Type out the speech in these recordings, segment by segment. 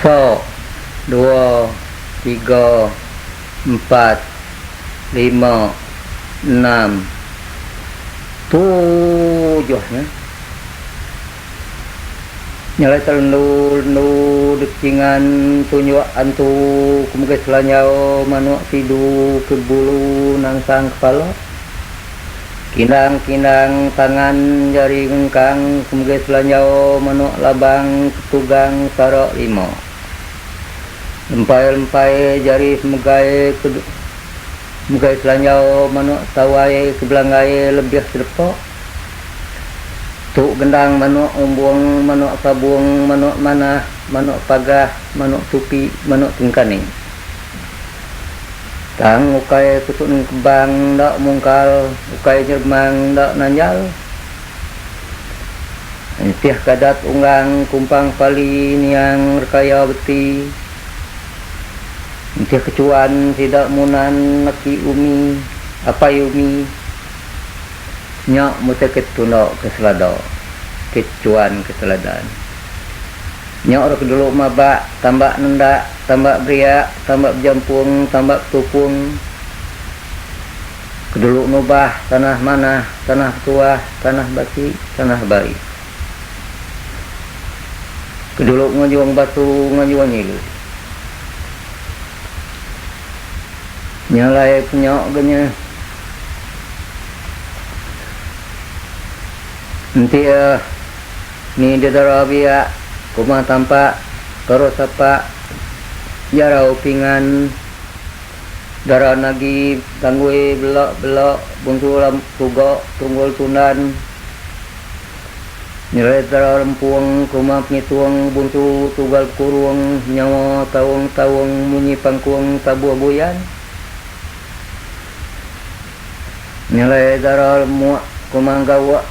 Sok, dua, tiga, empat, lima, enam, tujuh nya. Nyalai telendu lendu dekingan tunjuk antu ke megai selanjau manuk sidu ke bulu nansang kepala. Kindang-kindang tangan jari ngengkang ke megai selanjau manuk labang ketugang sara lima. Lempai-lempai jari semegai ke megai selanjau manuk tawai ke belanggai lebih sedepa. Tu gendang manuk umbung, manuk sabung, manuk manah, manuk pagah, manuk supi, manuk tengkaning. Tang ukai kusuk nengkebang enda mungkal, ukai nyeremang enda nanjal. Nitih ke adat unggang kumpang pali niang rekaya beti. Nitih ke chuan sida munan aki umi, apai umi. Nya mutai ke tunda ke selada, ke chuan ke teladan. Nya orang ke dulu mabak, tambak nendak, tambak beriak, tambak bejampung, tambak betupung. Ke dulu nubah tanah manah, tanah betuah, tanah basi, tanah bai. Ke dulu nganjung batu, nganjung nyilu. Nya alai ku nya ga nya. Enti iya. Ni dedara biak, kuma tampak, terus apak, jarau pingan, dara nagi tanggui belak-belak bunsu tuga tunggul tundan, nyelai dara lempung kuma pengitung bunsu tugal bekurung nyawa taung-taung munyi pangkung tabuh buyan. Nyelai dara lemuk kuma gauk.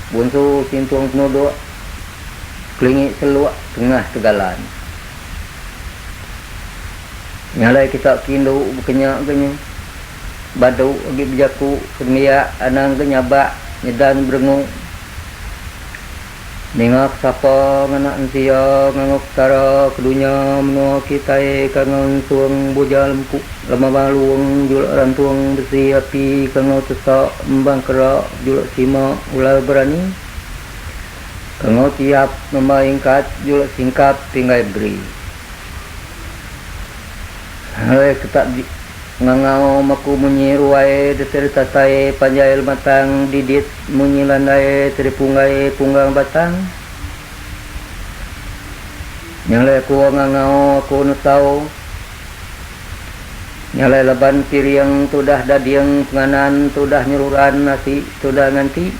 Bunsu sintung penuduk kelingi seluk tengah tegalan. Nya alai kita ke indu bekenya ga nya. Badu agi bejaku ke nembiak anang ga nyabak nyedan berengu. Ninga ke sapa ngena ensia nganggau petara ke dunya menua kitai ke enggau ensung buja lempu lema balung juluk rantung besi api ke enggau tesak embang kera juluk sima ular berani ke enggau tiap nemba ingkat juluk singkap pinggai beri. Alai ke tak Ngangau meku munyi ruai detir tatai panjai lematang didit munyi landai teri punggai punggang batang. Nya alai aku ngangau aku nesau. Nya alai laban piring tudah dading penganan tudah nyeruran asi tudah nganti.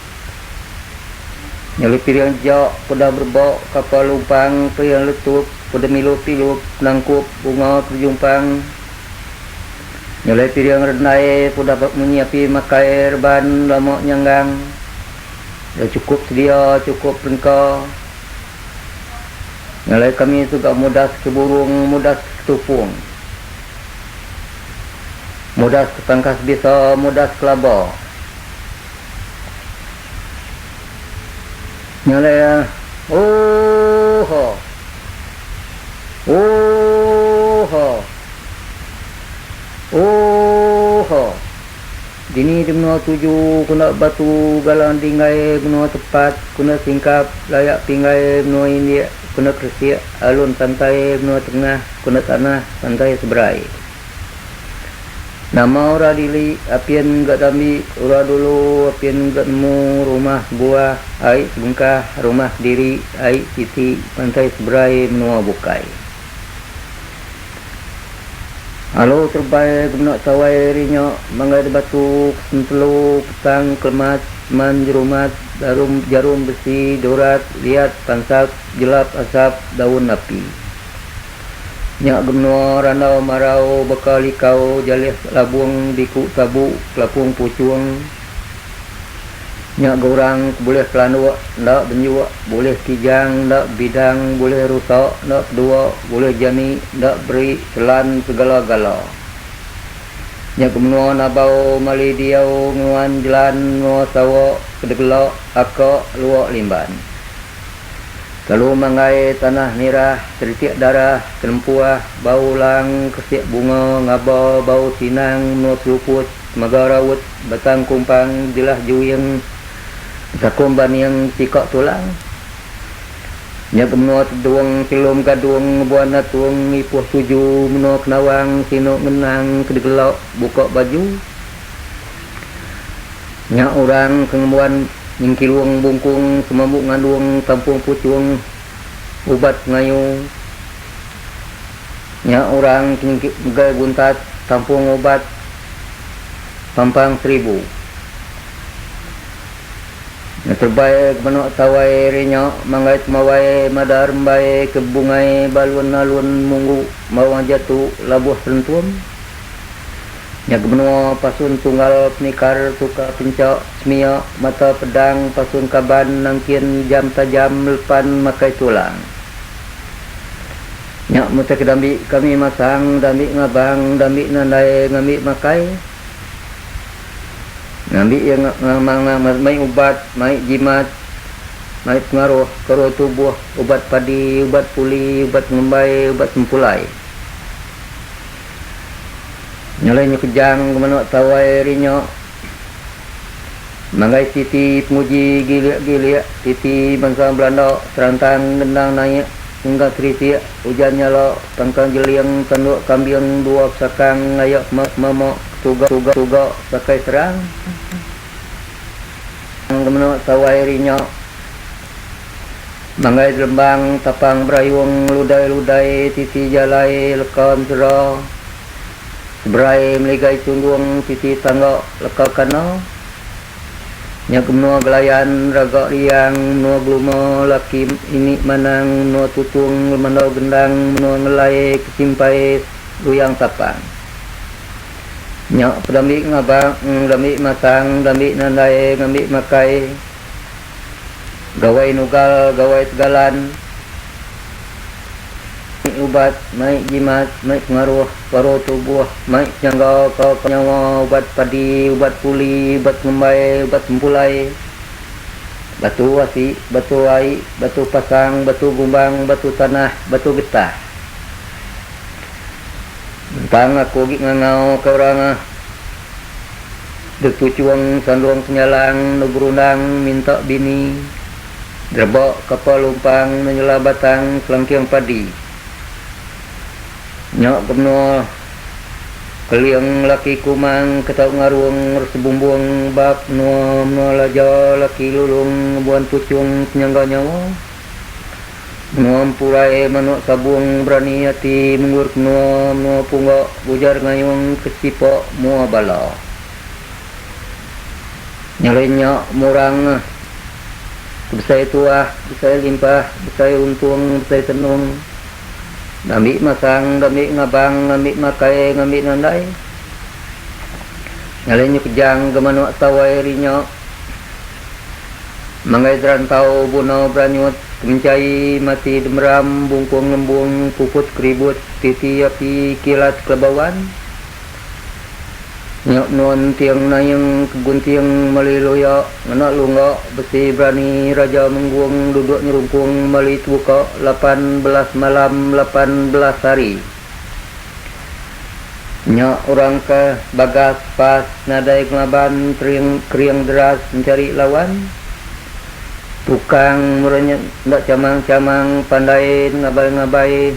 Nya alai piring ja kudah berebak kapal lumpang piring letup kudah milup ilup nangkup bunga ke bejumpang. Nyelai piring rendai udah munyi api makai reban lama nyanggang. Dah chukup sedia chukup perengka. Nyelai kami tu ga mudas ke burung mudas ke ketupung. Mudas ke tangkas bisa mudas ke laba. Nyelai ooha. Ooha. Ooha. Dini di menua tuju ku enda batu galang dinggai menua tepat ku enda singkap layak pinggai menua indik ku enda keresik alun pantai menua tengah ku enda tanah pantai seberai. Nama ora dili apin ga dambi ora dulu apin ga nemu rumah sebuah ai sebengkah rumah kediri ai siti pantai seberai menua bukai. Alu terebai ke mena tawai ri nya manggai da batu sentelu petang kelemat seman jerumat darum jarum besi durat liat pansap jelap asap daun api. Nya ga menua randau marau baka likau jalih labung biku tabu kelapung puchung. Nya ga orang ke bulih pelanduk enda benjuk, bulih kijang enda bidang, bulih rusa enda pedua, bulih jani enda beri telan segala-gala. Nya ga menua nabau mali diau nguan jelan menua sawa ke degela aka luak limban. Lalu manggai tanah mirah, teritik darah, kenempuah, bau lang, kesik bunga, ngaba, bau sinang, menua seluput, temaga raut, batang kumpang, jelah juing, besakum baning, besika tulang. Nya ke menua tedung, chelum gadung, ngebuan atung, ngipuh tuju, menua kenawang, sinu ngenang, ke digelok, buka baju. Nya orang ke ngembuan nyengkilung bungkung semambu ngandung tampung puchung ubat pengayu. Nya orang ke megai buntat tampung ubat pampang seribu. Nya terebai ke manuk tawai ari nya manggai temawai mada rembai ke bebungai balun alun munggu bawang jatu labuh serentum. Nya ke menua pasun tunggal penikar tuka pencha semia mata pedang pasun kaban nangkin jam tajam lepan makai tulang. Nya meh ke dambi kami masang dambi ngabang dambi nandai ngambi makai. Ngambi iya mai ubat mai jimat mai pengaruh keruh tubuh ubat padi ubat puli ubat ngembai ubat sempulai. Nyelai nyu kejang ke manuk tawai ari nya. Manggai titi penguji gilik-gilik titi bansa belanda serantang gendang naik engga teritik ujan nyala pangkang jeling tanduk kambing dua pesakang ayak mama tuga tuga sakai serang ke manuk tawai ari nya. Manggai gelembang tapang berayung ludai-ludai titi jalai leka ensera seberai meligai chundung titi tangga leka kana. Nya ke menua gelayan raga riang menua geluma laki ini manang menua tutung lemandau gendang menua ngelai kesimpai luyang tapang. Nya pedambi ngabang dambi masang dambi nandai ngambi makai. Gawai nugal, gawai tegalan, mai ubat, mai jimat, mai pengaruh, paruh tubuh, mai penyangga ka nyawa, ubat padi, ubat puli, ubat pengembai, ubat sempulai, batu asi, batu ai, batu pasang, batu gumbang, batu tanah, batu getah. Tang aku agi ngangau ka orang ah. Dek tuchung sandung senyalang enda berundang minta bini. Drebak kapa lumpang enda nyela batang selangking padi. Nya ke menua Keling laki Kumang ke tau ngarung resebumbung bap menua menua Laja laki Lulung ngembuan puchung penyangga nyawa. Menua Empurai manuk sabung berani ati menggur ke menua menua Pungga Bujar Ngayung ke Sipak mua bala. Nyelai nya murang ke besai tuah, besai limpah, besai untung, besai tenung. Ngambi masang, ngambi ngabang, ngambi makai, ngambi nandai. Nyelai nya kejang ke manuk tawai ari nya. Manggai serantau bunau beranyut, kemenchai mati demeram bungkung lembung puput keribut titi api kilat kelebawan. Nya menua enting naing kegunting mali luya ngena lungga besi berani raja menggung duduk nyerungkung mali tebuka 18 malam 18 hari. Nya orang ke bagas pas nadai ngelaban kering kering deras mencari lawan. Tukang merenyet enda chamang-chamang pandai ngabai-ngabai.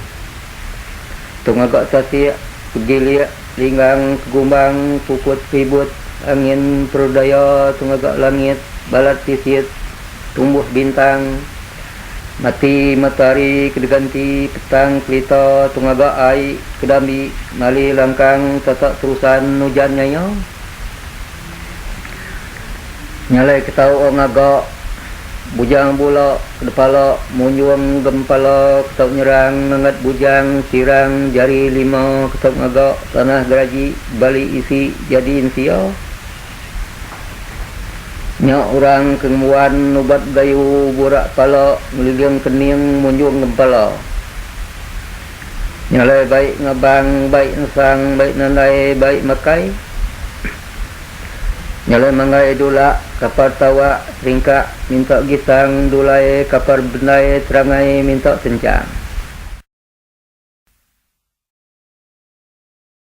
Tu ngaga tasik, pegilik, linggang, kegumbang, puput ribut, angin peredaya tu ngaga langit balat pisit, tumbuh bintang. Mati matahari ke diganti petang kelita tu ngaga ai ke dambi mali langkang tatak terusan ujan nyaya. Nyalai ke tau ngaga bujang bula ke depala munjung gempala ke tau nyerang ngengat bujang sirang jari lima ke tau ngaga tanah geraji bali isi jadi ensia. Nya orang ke ngembuan ubat gayu burak pala ngeliling kening munjung gempala. Nya alai baik ngabang, baik ensang, baik nandai, baik makai. Nyalai manggai dulak, kapar tawak, teringkak minta gisang, dulai kapar bendai terangai minta tenchang.